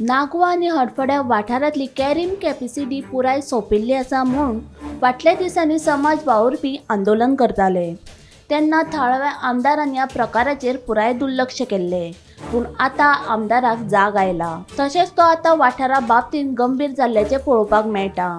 नागवा आनी हडफड्या वाठारांतली carrying capacity पुराय सोंपिल्ली आसा म्हूण फाटल्या दिसांनी समाज वावुरपी आंदोलन करताले. तेन्ना थळाव्या आमदारान ह्या प्रकाराचेर पुराय दुर्लक्ष केल्लें. पूण आतां आमदाराक जाग आयला. तशेंच तो आतां वाठारा बाबतींत गंभीर जाल्ल्याचें पळोवपाक मेळटा.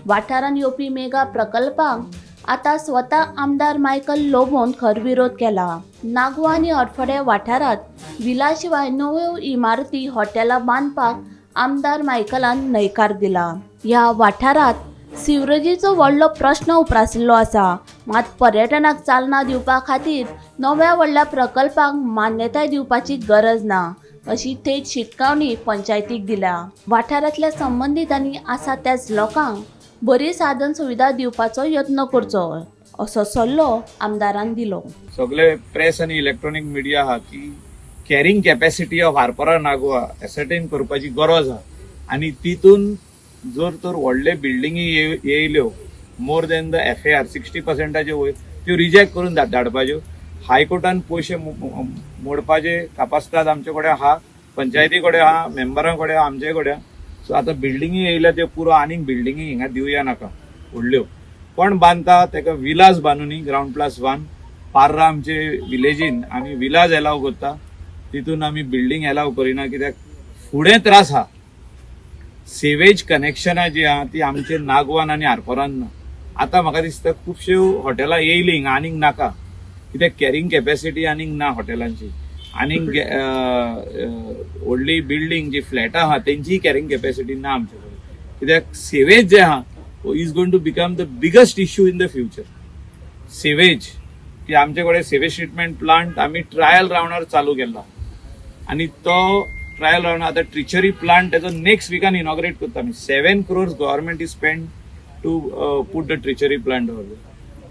वाठारांत येवपी मेगा प्रकल्पांक आतां स्वता आमदार मायकल लोबोन खर विरोध केला. नागवा आनी हडफड्या वाठारांत विला शिवाय नव्यो इमारती हॉटेलां बांदपाक आमदार मायकलान न्हयकार दिला. ह्या वाठारांत सिवरेजीचो व्हडलो प्रश्न उप्रासिल्लो आसा. मात पर्यटनाक चालना दिवपा खातीर नव्या व्हडल्या प्रकल्पांक मान्यताय दिवपाची गरज ना अशी थेट शिटकावणी पंचायतीक दिल्या. वाठारांतल्या संबंदितांनी आसा त्याच लोकांक बरी साधन सुविधा दिवपाचो यत्न करचो असो सल्लो आमदारान दिलो. सगळे प्रेस आनी इलेक्ट्रॉनिक मिडिया आहा की carrying capacity of Arpora Nagwa ascertain करपाची गरज आहा आनी तितून जर तर व्हडले बिल्डिंगी येयल्यो more than the FAR 60%चे वयर त्यो रिजेक्ट करून धाडपाच्यो. हायकोर्टान पयशे मोडपाचे कापास्ताद आमचे कडेन आहा, पंचायती कडेन आहा, मेंबरां कडेन आहा, आमचे कडेन. सो आतां बिल्डिंगी येयल्या त्यो पुरो, आनीक बिल्डिंगी हिंगा दिवया नाका व्हडल्यो. कोण बांदता ताका विलास बांदूनी ग्रावंड +1. पार्रा आमचे विलेजीन आमी विलास एलाव करता, तितून आमी बिल्डींग एलाव करिना कित्याक फुडें त्रास आहा. सेवेज कनेक्शनां जी आहा ती आमचे नागवान आनी आरपोरान ना. आतां म्हाका दिसता खुबश्यो हॉटेलां येयलीं हिंगा आनीक नाका कित्याक कॅरींग कॅपेसिटी आनीक ना हॉटेलांची. आनीक व्हडली बिल्डींग जी फ्लॅटां आहा तेंचीय कॅरींग कॅपेसिटी ना आमचे कडेन कित्याक सेवेज जे आहा is going to become the biggest issue in the future. Sewage की आमचे कडेन सेवेज ट्रिटमेंट प्लांट आमी ट्रायल रावंडार चालू केला आनी तो ट्रायल रावंड आतां ट्रिचरी प्लांट तेजो नेक्स्ट विकान इनॉग्रेट करता आमी. 7 crores government is spend to put the treachery plant over.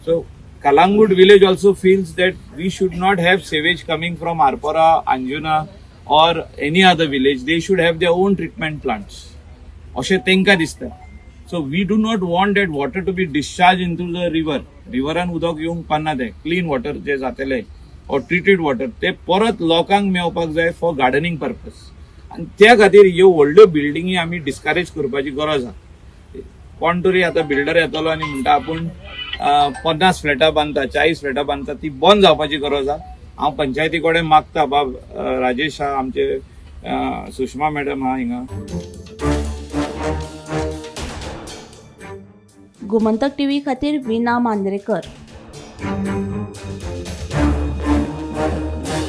So Calangute village also feels that we should not have sewage coming from Arpora, Anjuna or any other village. They should have their own treatment plants. अशें तांकां दिसता. So we do not want that water to be discharge into the river. रिवरान उदक येवंक पाना, तें clean water जे जातलें or treated water ते परत लोकांक मेवपाक जाय फॉर गार्डनिंग पर्पज. आनी त्या खातीर ह्यो व्हडल्यो बिल्डिंगी आमी डिस्करेज करपाची गरज आहा. कोण तरी आतां बिल्डर येतलो आनी म्हणटा आपूण 50 फ्लॅटां बांदता, 40 फ्लॅटां बांदता, ती बंद जावपाची गरज आहा. हांव पंचायती कडेन मागता बाब राजेश आहा आमचे, सुषमा मॅडम आहा हिंगा. गोमंतक टीव्ही खातीर वीना मांद्रेकर.